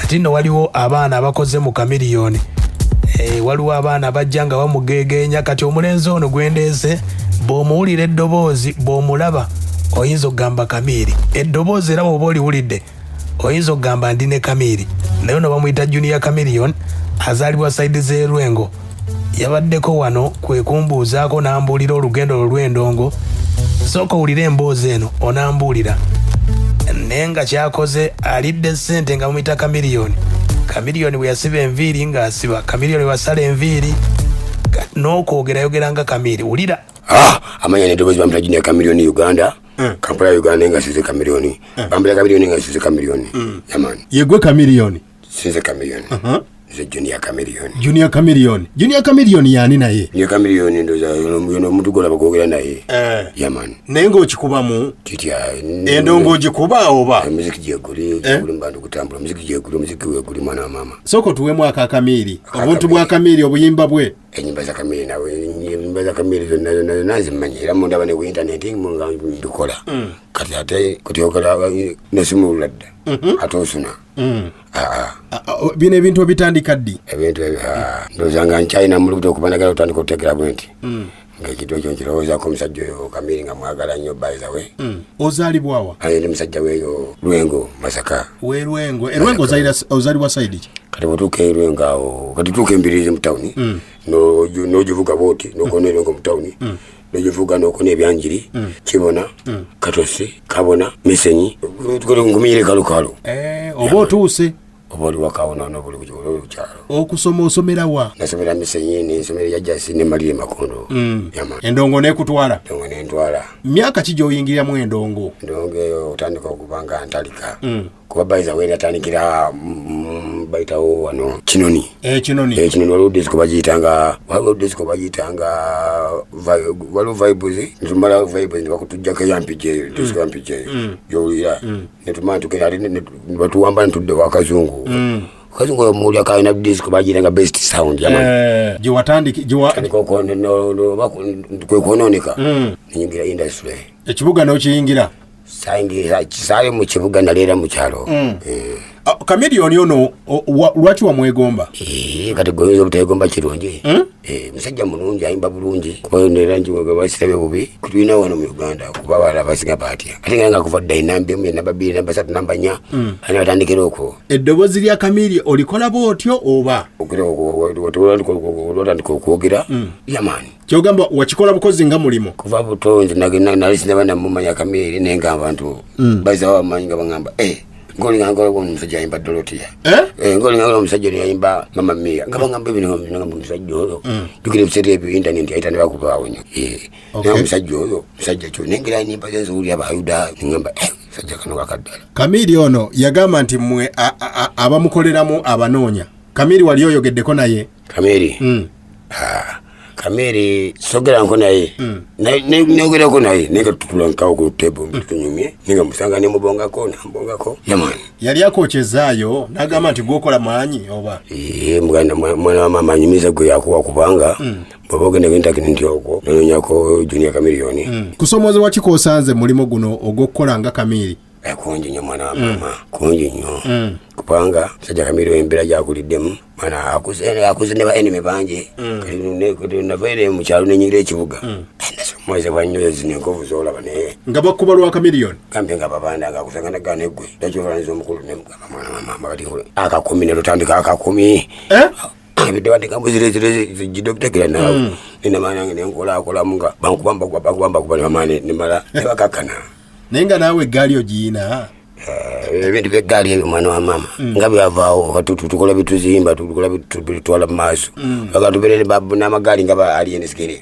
Kati nno waliwo abaana abakoze mu Chameleone. Waliwo abaana bajja nga bamugeegeenya. Kati omulenzi ono gwendeese, bw'omuwulira eddoboozi, bw'omulaba, oyinza okugamba Kamiiri. Eddoboozi era bw'oba oliwulidde, oyinza okugamba ndi ne Kamiiri. Naye ono bamuyita Junior Chameleone, azaalibwa side z'e Lwengo. Yabaddeko wano kwe kumbuuzaako n'ambuulira olugendo lwe lw'endongo. Sooka owulire emboozi eno, onambuulira. Naye nga kyakoze, alidde ssente nga mumuyita Chameleone. Chameleone bwe yasiba enviiri ng'asiba Chameleone, bwe wasala enviiri n'okwogera ayogera nga Kamiiri. Wulira. Ah, amanya neddoboozi bamuyita Junior Chameleone, Uganda, Kampala, Uganda, nga size Chameleone. Bamuyita Chameleone nga size Chameleone, yeah man. Yegwe Chameleone? Size Chameleone, nze Junior Chameleone. Junior Chameleone. Junior Chameleone yani naye? Junior Chameleone, ndoza yono omuntu golaba gwogera naye. Yeah man. Naye ng'okikubamu? Kitya? Endongo ogikuba oba? Omuziki gyeguli, gyeguli mu bantu gutambula. Omuziki gyeguli, omuziki weguli, mwana wa maama. Sooka otuweemu akakamiiri, obuntu bwa Kamiiri, obuyimba bwe. Enyimba za Kamiiri nawe, enyimba za Kamiiri zonna zonna zonna nzimanyi, era mundaba ne ku intaneti nga mbikola. Kati ate kutyokera nesimulula dda, ate osuna. Aa. Bino ebintu obitandika ddi? Ebintu ebyo, ndowooza nga nkyalina mu lubuto, okuba nagala otandika okutegera bwe nti ngaekintu ekyo nkirowoozaako. Omusajja oyo Kamiiri nga mwagala nnyo, by the way. Ozaalibwawa? Aye, ndi musajja weeyo Lwengo, Masaka. Werwengo, erwengo ozaalibwa side ki? Kati bwetuuka erwengo awo, kati tuuka Embirizi mu tawuni, n'ogivuga bwoti nokona Erwengo mu tawuni, nogivuga nokona Ebyanjiri, Kibona, Katosi, Kabona, Misenyi, nkumire Kalukalu. Oba otuuse? Oba oli wakawo nono buli kukyalo. Okusoma osomera wa? Nasomera Misenyi, nensomera Yajasi, nemalire Makondo. Yeah man. Endongo nekutwala? Endongo nentwala. Myaka ki gy'oyingiriramu endongo? Endongo eyo otandika okuba nga ntalika, kuba bayiza we natandikira, bayitawo wano Kinoni. Kinoni. Kinoni waliwo disco bagiyitanga, waliwo disco bagiyitanga waliwo Vibes. Netumala Vibes nebakutujjako eyampija eyo, disco yampija eyo gyowulira. Netumala tugenda ate nebatuwamba netudde wakazungu. Kazungu oyo muwulira kalina disco bagiyitanga Best Sound, yeah man. Gyewatandiki gyewa? Tandika kwe kwononeka, nenyingira industry. Ekibuga n'okiyingira? Sayingira kisaayo mu kibuga, naleera mu kyalo. Ah, Chameleone ono lwaki wamwegomba? Kati goyinza obutegomba kirungi? Musajja mulungi, ayimba bulungi, kuba nera basirabe bubi tulina wano mu Uganda, kuba abalala basinga batya, ate nga kuva dda enamba emu, enamba bbiri, namba satu, namba nnya, ani batandikira okwo. Eddoboozi lya Kamiiri olikola bwotyo oba? Otandika okwogera, yeah man. Kyogamba wakikola bukozi nga mulimu? Kuva buto nze nali sinaba namumanya Kamiiri, naye nga abantu bazawo amanyi nga bagamba, "Ngolinga omusajja ayimba Dorotia." Eh? Ngolinga omusajja ono yayimba Mama Mia, nga bagamba ebino ngamba omusajja oyo. Jukira ebiseera ebyo internet yayitandika kubaawo nnyo. Naye omusajja oyo musajja kyo nengera enyimba ze nziwulira bayuda, nengamba, "Musajja kano kakaddala." Kamiiri ono yagamba nti mmwe abamukoleramu abanoonya. Kamiiri wali oyogeddeko naye? Kamiiri? Ah, Kamiiri sogeranko naye. Neyogerako naye, naye nga tutula nkawo ku table tunyumye, naye nga musanga nemubongako, nambongako, yeah man. Yali akokyezaayo n'agamba nti gwokola maanyi oba? Muganda mwana wa mama anyumiza gwe yakuwa, kubanga bw'oba ogenda gentakini nti okwo nonyako Junior Chameleone. Kusomoozebwa ki k'osanze mu mulimu guno ogw'okukola nga Kamiiri? Kungi nnyo, mwana wa mama, kungi nnyo, kubanga musajja Kamiri embeera gyakuliddemu, mwana akuze, akuze ne ba enemy bangi. Kati kati navaire mu kyalo nenyingira ekibuga, nasomozebwa nnyo. Zino enkovu zolaba, naye Nga bakuba lwa Chameleone? Gambe nga babanda nga kusangana gane gwe nakyofalanyiza omukulu nemugamba, "Mwana wa mama, kati akakumi netutandika akakumi." Eh? Ebidde bandika muzirezire zijjidde obutegera naawe nenamala nange nenkolakolamu nga bankuba mbakuba bakuba mbakuba nemamala nemala nebakakkana. Naye nga naawe eggaali ogiyina? Ebintu byeggaali ebyo, mwana wa maama, nga byavaawo. Kati tukola bituzimba, tukola bitutwala mu maaso. Aga tubeere n'amagaali nga ba Alien Skin?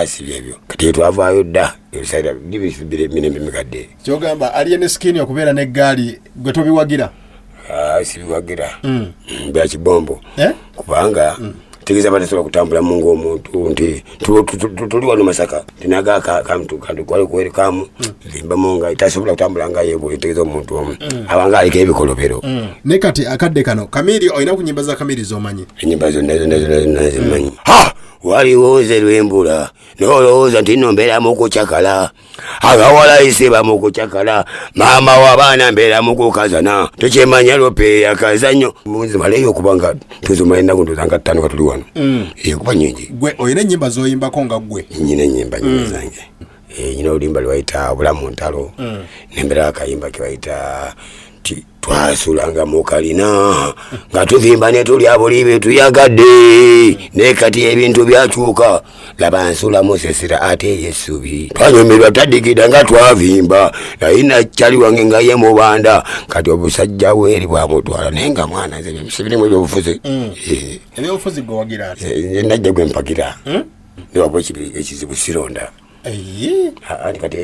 Si byebyo. Kati twavaayo dda, ebiseera bibiri emirembe mikadde. Kyogamba Alien Skin okubeera n'eggaali gwe tobiwagira? Ah, sibiwagira. Bya kibombo. Eh? Kubanga tegeeza batasobola kutambulamu ngaomuntu nti tuli wano Masaka tinaga kantu kwali kwerekamu zimbamu nga tasobola kutambula nga yebwe. Tegeeza omuntu omu abanga aliko ebikolobero. Ne kati akadde kano Kamiiri olina ku nyimba za Kamiiri z'omanyi? Enyimba zonna zonna zonna zonna zimanyi. Ha! Waliwo nze lwembula nolowooza nti nno mbeera mu kucakala, abawala isiba mu kucakala, maama w'abaana mbeera mu kukazana, tekyemanya lope yakazanyo. Nzimaleyo okuba nga tuzumala ennaku ndoza nga 5 nga tuli wano. Kuba nyingi. Gwe olina ennyimba z'oyimbako nga gwe? Nyina ennyimba nyina zange. Nyina oluyimba lwe bayita Obulamu Ntalo. Nembeera akayimba ke bayita ti twasulanga mu kalina nga tuvimba ne tulya buli bye tuyagadde, naye kati ebintu byakyuka, laba nsula musesera ate ey'essubi. Twanyumirwa taddigida nga twavimba, naye nakyali wange nga ye mubanda, kati obusajja bweri bwamutwala, naye nga mwana nze sibirimu ebyobufuzi. Ebyobufuzi gwe wagira ati? Nze najja gwe mpagira. Newaba ekizibu sironda. Anti kati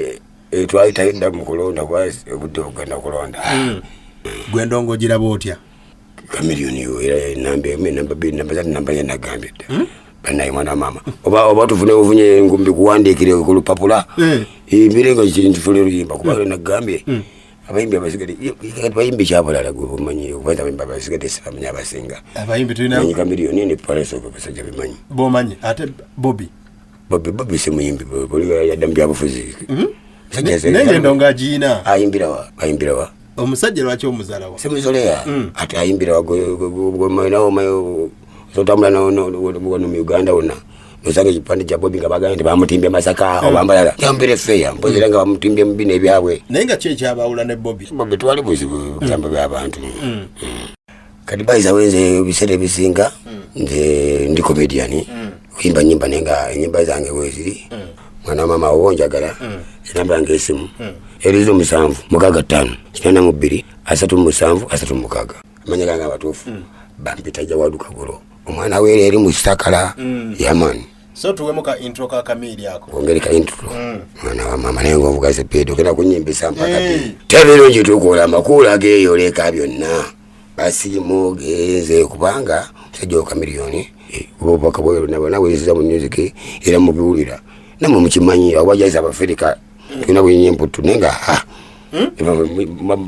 twayitayo dda mu kulonda, kuba obudde bugenda kulonda. Gwe ndongo ogiraba otya? Kamiliyoni yo era namba 1, namba 2, namba 3, namba 4 nagambye dda. Bannaye mwana wa maama, oba tufune bufunye engumbi kuwandiikire ku lupapula. Mbire nga nfune oluyimba, kuba nagambye abayimbi abasigadde, kati bayimbi kyabulala gwe omanyi, okuba abayimbi abasigadde sibamanyi abasinga. Abayimbi tulina Manyi Kamiliyoni ne Pallaso, basajja bimanyi. Bomanyi, ate Bobi? Bobi si muyimbi, buli yadda mu byabufuzi. Musajja Naye nga endongo agiina. Ayimbira wa? Ayimbira wa? Omusajja lwaki omuzala wa? Simuzoleya. Ate ayimbira wa? Otambula wano mu Uganda wonna nosanga ekipande kya Bobi nga bagambye nti bamutimbye Masaka oba Mbalala, yambira efeeya mpozi era nga bamutimbye mu bino ebyabwe. Naye nga ki ekyabawula ne Bobi? Bobi twali buzibu bigambo by'abantu. Kati bayiza wenze ebiseera ebisinga nze ndi comedian, kuyimba nyimba, naye nga enyimba zange weziri. Mwana wa maama, oba onjagala, enamba yange esimu erizo 7 6 5 82 37 36. Amanya gange abatuufu bampita Jawadu Kagolo, omwana weere eri mu Kisakala yamani. So tuwemu ka intro ka Kamiri ako. Ongeri ka intro. Mwana wa mama, naye ng'ovuga speed ogenda kunyimbisa mpaka ddi? Tebirungi tukola amakula geeyoleka byonna basimugenze, kubanga musajja wa Kamiliyoni oba obubaka bwe bwona bweyisiza mu music era mubiwulira namwe mukimanyi, abajaza abafirika tulina bwenyi emputu, naye nga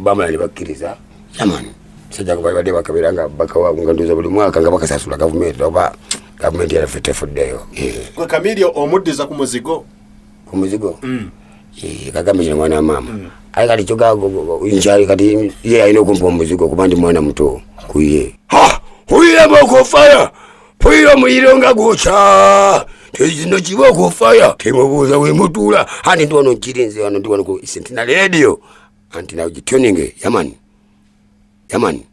bamala ne bakkiriza yamani musajja nga babadde bakabera nga bakawa nga ndoza buli mwaka nga bakasasula gavumenti, oba gavumenti yaffe tefuddeyo. Gwe Kamiri omuddiza ku muzigo? Ku muzigo. Kagambe kino mwana wa maama, aye kati kyoga nkyali kati ye alina okumpa omuzigo kuba ndi mwana muto ku ye. Huyiremu okufaya, puyira omuliro nga gwokya, kino kiba okufaya temubuuza wemutuula. Anti ndi wano nkirinze wano, ndi wano ku Sentinel Radio, anti nawe gituninge yamani yamani.